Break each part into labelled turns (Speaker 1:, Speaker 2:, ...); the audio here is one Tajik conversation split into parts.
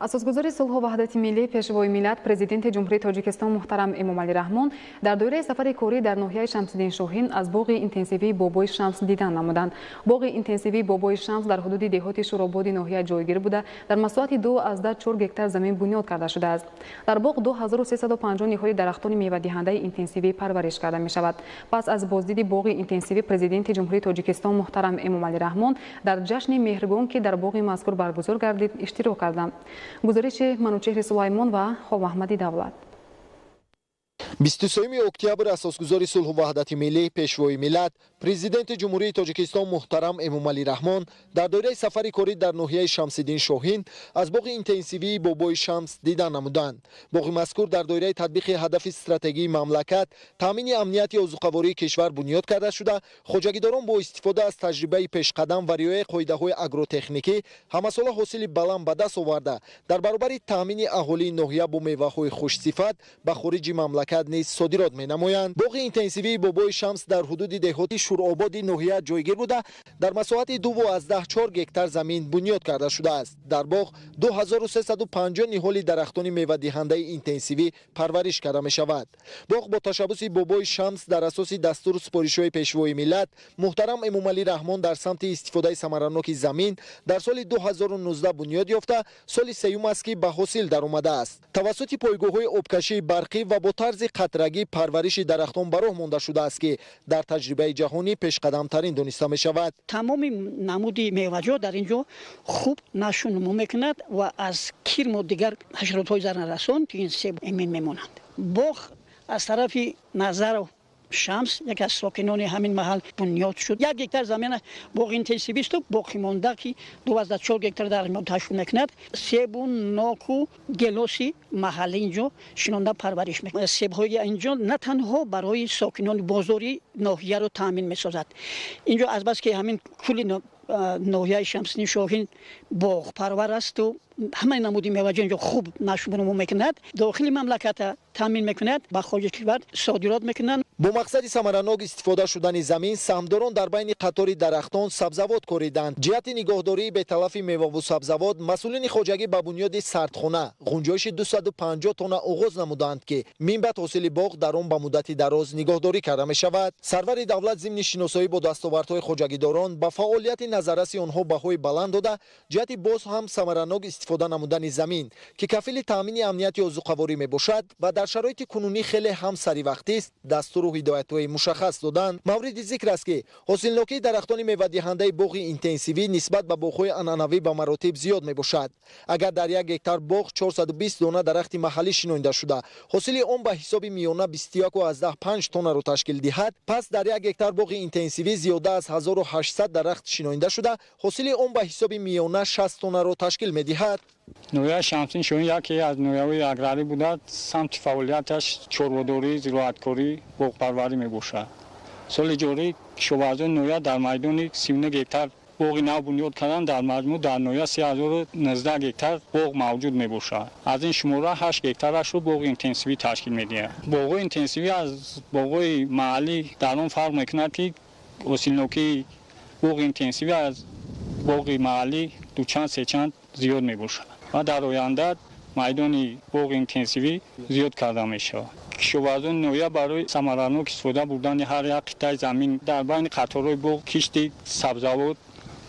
Speaker 1: Асосгузори сулҳу ваҳдати миллӣ, Пешвои миллат, Президенти Ҷумҳурии Тоҷикистон муҳтарам Эмомалӣ Раҳмон дар доираи сафари корӣ дар ноҳияи Шамсиддин Шоҳин аз боғи интенсивии Бобои Шамс дидан намуданд. Боғи интенсивии Бобои Шамс дар ҳудуди деҳоти Шӯрободи ноҳия ҷойгир буда, дар масоҳати 2,4 гектар замин бунёд карда шудааст. Дар боғ 2350 ниҳоли дарахтони мевадиҳандаи интенсивӣ парвариш карда мешавад. Пас аз боздиди боғи интенсивӣ Президенти Ҷумҳурии Тоҷикистон муҳтарам Эмомалӣ Раҳмон дар ҷашни Меҳргон, ки дар боғи мазкур баргузор гардид, иштирок карданд. Гузориши Манучеҳри Сулаймон ва Ховаҳмади Давлат.
Speaker 2: 23 октябр асосгузори сулҳу ваҳдати миллӣ, Пешвои миллат, Президенти Ҷумҳурии Тоҷикистон муҳтарам Эмомалӣ Раҳмон дар доираи сафари корӣ дар ноҳияи Шамсиддин Шоҳин аз боғи интенсивии Бобои Шамс дидан намуданд. Боғи мазкур дар доираи татбиқи ҳадафи стратегии мамлакат, таъмини амнияти озуқавории кишвар бунёд карда шуда, хоҷагидорон бо истифода аз таҷрибаи пешқадам ва риояи қоидаҳои агротехникӣ ҳамасола ҳосили баланд ба даст оварда, дар баробари таъмини аҳолии ноҳия бо меваҳои хушсифат ба хориҷи мамлакат низ содирот менамоянд. Боғи интенсивии Бобои Шамс дар ҳудуди деҳоти Шӯрободи ноҳия ҷойгир буда, дар масоҳати 2,4 гектар замин бунёд карда шудааст. Дар боғ 2350 ниҳоли дарахтони мевадиҳандаи интенсивӣ парвариш карда мешавад. Боғ бо ташаббуси Бобои Шамс дар асоси дастуру супоришҳои Пешвои миллат муҳтарам Эмомалӣ Раҳмон дар самти истифодаи самараноки замин дар соли 2019 бунёд ёфта, соли сеюм аст, ки ба ҳосил даромадааст. Тавассути пойгоҳҳои обкашии барқӣ ва бо тарзи қатрагӣ парвариши дарахтон ба роҳ монда шудааст, ки дар таҷрибаи ҷаҳонӣ пешқадамтарин дониста мешавад.
Speaker 3: Тамоми намуди меваҷот дар ин ҷо хуб нашӯнумо мекунад ва аз кирму дигар ҳашаротҳои зараррасон ин себ эмин мемонанд. Боғ аз тарафи Назаров Шамс, яке аз сокинони ҳамин маҳал, бунёд шуд. 1 гектар замина боғи интенсивисту боқимонда, ки 2,4 гектар дар ташкил мекунад, себу ноку гелоси маҳаллӣ инҷо шинонда парвариш мекунад. Себҳои инҷо на танҳо барои сокинони бозори ноҳияро таъмин месозад. Инҷо азбаски ҳамин кулли ноҳияи Шамсиддин Шоҳин боғпарвар асту ҳамаи намуди меваҷо инҷо хуб нашӯнумо мекунад, дохили мамлаката таъмин мекунад, ба хориҷи кишвар содирот мекунанд.
Speaker 2: Бо мақсади самаранок истифода шудани замин саҳмдорон дар байни қатори дарахтон сабзавот кориданд. Ҷиҳати нигоҳдории беталафи меваву сабзавот масъулини хоҷагӣ ба бунёди сардхона ғунҷоиши 250 тонна оғоз намуданд, ки минбаъд ҳосили боғ дар он ба муддати дароз нигоҳдорӣ карда мешавад. Сарвари давлат зимни шиносоӣ бо дастовардҳои хоҷагидорон ба фаъолияти назарраси онҳо баҳои баланд дода, ҷиҳати боз ҳам самаранок истифода намудани замин, ки кафили таъмини амнияти озуқаворӣ мебошад ва дар шароити кунунӣ хеле ҳам саривақтист, дастуру ҳидоятҳои мушаххас доданд. Мавриди зикр аст, ки ҳосилнокии дарахтони мевадиҳандаи боғи интенсивӣ нисбат ба боғҳои анъанавӣ ба маротиб зиёд мебошад. Агар дар 1 гектар боғ 420 дона дарахти маҳаллӣ шинонида шуда, ҳосили он ба ҳисоби миёна 21,5 тоннаро ташкил диҳад, пас дар 1 гектар боғи интенсивӣ зиёда аз 1800 дарахт шинонида шуда, ҳосили он ба ҳисоби миёна 60 тоннаро ташкил медиҳад.
Speaker 4: Ноҳияи Шамсиддин Шоҳин яке аз ноҳияҳои аграрӣ буда, самти фаъолияташ чорводорӣ, зироаткорӣ, боғпарварӣ мебошад. Соли ҷорӣ кишоварзони ноҳия дар майдони 39 гектар боғи нав бунёд карданд. Дар маҷмӯъ дар ноҳия 3019 гектар боғ мавҷуд мебошад. Аз ин шумора 8 гектарашро боғи интенсивӣ ташкил медиҳад. Боғҳои интенсивӣ аз боғҳои маҳаллӣ дар он фарқ мекунад, ки ҳосилнокии боғи интенсивӣ аз боғи маҳаллӣ дучанд, сечанд зиёд мебошад ва дар оянда майдони боғи интенсивӣ зиёд карда мешавад. Кишоварзони ноҳия барои самаранок истифода бурдани ҳар як қитъаи замин дар байни қаторҳои боғ кишти сабзавот,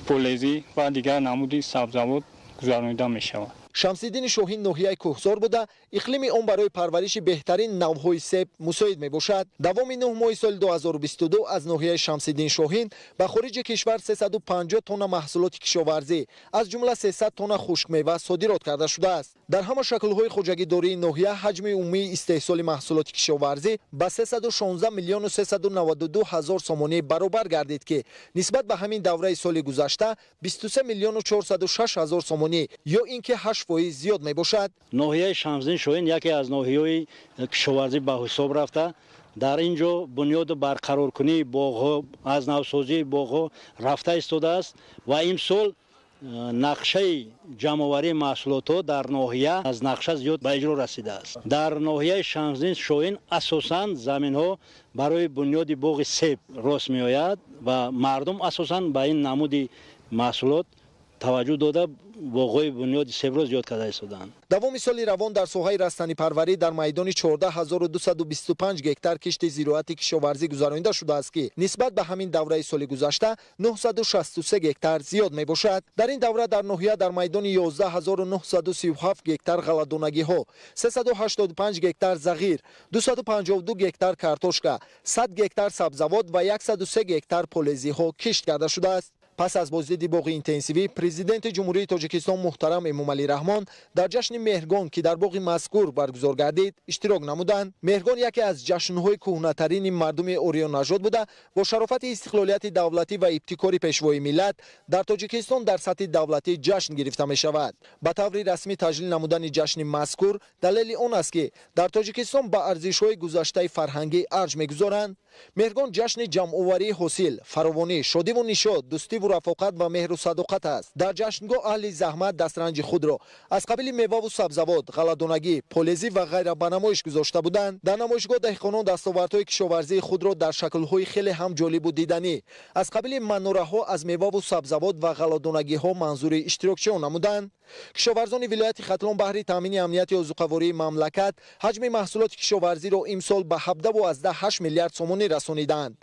Speaker 4: полезӣ ва дигар намуди сабзавот гузаронида мешавад.
Speaker 2: Шамсиддини Шоҳин ноҳияи кӯҳсор буда, иқлими он барои парвариши беҳтарин навъҳои себ мусоид мебошад. Давоми 9 моҳи соли 2022 аз ноҳияи Шамсиддин Шоҳин ба хориҷи кишвар 350 тонна маҳсулоти кишоварзӣ, аз ҷумла 300 тонна хушкмева содирот карда шудааст. Дар ҳама шаклҳои хоҷагидории ноҳия ҳаҷми умумии истеҳсоли маҳсулоти кишоварзӣ ба 316 миллиону 392 ҳазор сомонӣ баробар гардид, ки нисбат ба ҳамин давраи соли гузашта 23 миллиону 406 ҳазор сомонӣ ё ин ки 8% зиёд мебошад.
Speaker 5: Ноҳияи Шамсиддин Шоҳин яке аз ноҳияҳои кишоварзӣ ба ҳисоб рафта, дар ин ҷо бунёду барқароркунии боғҳо, аз навсозии боғҳо рафта истодааст ва имсол нақшаи ҷамъоварии маҳсулотҳо дар ноҳия аз нақша зиёд ба иҷро расидааст. Дар ноҳияи Шамсиддин Шоҳин асосан заминҳо барои бунёди боғи себ рост меояд ва мардум асосан ба ин намуди маҳсулот Таваҷҷӯҳ дода, боғҳои бунёди себро зиёд карда истодаанд.
Speaker 2: Давоми соли равон дар соҳаи растанипарварӣ дар майдони 14 225 гектар кишти зироати кишоварзӣ гузаронида шудааст, ки нисбат ба ҳамин давраи соли гузашта 963 гектар зиёд мебошад. Дар ин давра дар ноҳия дар майдони 11 937 гектар ғалладонагиҳо, 385 гектар зағир, 252 гектар картошка, 100 гектар сабзавот ва 103 гектар полезиҳо кишт карда шудааст. Пас аз боздиди боғи интенсивӣ, Президенти Ҷумҳурии Тоҷикистон муҳтарам Эмомалӣ Раҳмон дар ҷашни Меҳргон, ки дар боғи мазкур баргузор гардид, иштирок намуданд. Меҳргон яке аз ҷашнҳои кӯҳнатарини мардуми ориённажод буда, бо шарофати истиқлолияти давлатӣ ва ибтикори Пешвои миллат дар Тоҷикистон дар сатҳи давлатӣ ҷашн гирифта мешавад. Ба таври расмӣ таҷлил намудани ҷашни мазкур далели он аст, ки дар Тоҷикистон ба арзишҳои гузаштаи фарҳангӣ арҷ мегузоранд. Меҳргон ҷашни ҷамъоварии ҳосил, фаровонӣ, шодиву нишод, дӯстиву рафоқат ва меҳру садоқат аст. Дар ҷашнгоҳ аҳли заҳмат дастранҷи худро аз қабили меваву сабзавот, ғалладонагӣ, полезӣ ва ғайра ба намоиш гузошта буданд. Дар намоишгоҳ деҳқонон дастовардҳои кишоварзии худро дар шаклҳои хеле ҳам ҷолибу диданӣ, аз қабили манораҳо аз меваву сабзавот ва ғалладонагиҳо, манзури иштирокчиён намуданд. Кишоварзони вилояти Хатлон баҳри таъмини амнияти озуқавории мамлакат ҳаҷми маҳсулоти кишоварзиро имсол ба 17,8 миллиард сомонӣ расониданд.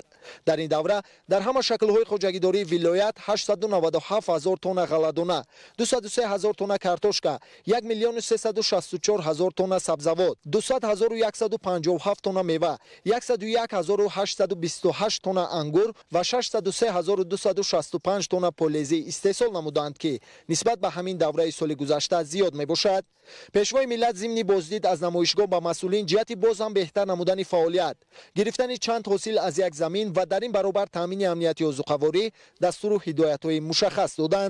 Speaker 2: Дар ин давра дар ҳама шаклҳои хоҷагидории вилоят 897 ҳазор тонна ғалладона, 203 ҳазор тонна картошка, 1 миллиону 364 ҳазор тонна сабзавот, 200 ҳазору 157 тонна мева, 101 ҳазору 828 тонна ангур ва 603 ҳазору 265 тонна полезӣ истеҳсол намуданд, ки нисбат ба ҳамин давраи соли гузашта зиёд мебошад. Пешвои миллат зимни боздид аз намоишгоҳ ба масъулин ҷиҳати боз ҳам беҳтар намудани фаъолият, гирифтани чанд ҳосил аз як замин ва дар ин баробар таъмини амнияти озуқаворӣ дастуру ҳидоятҳои мушаххас доданд.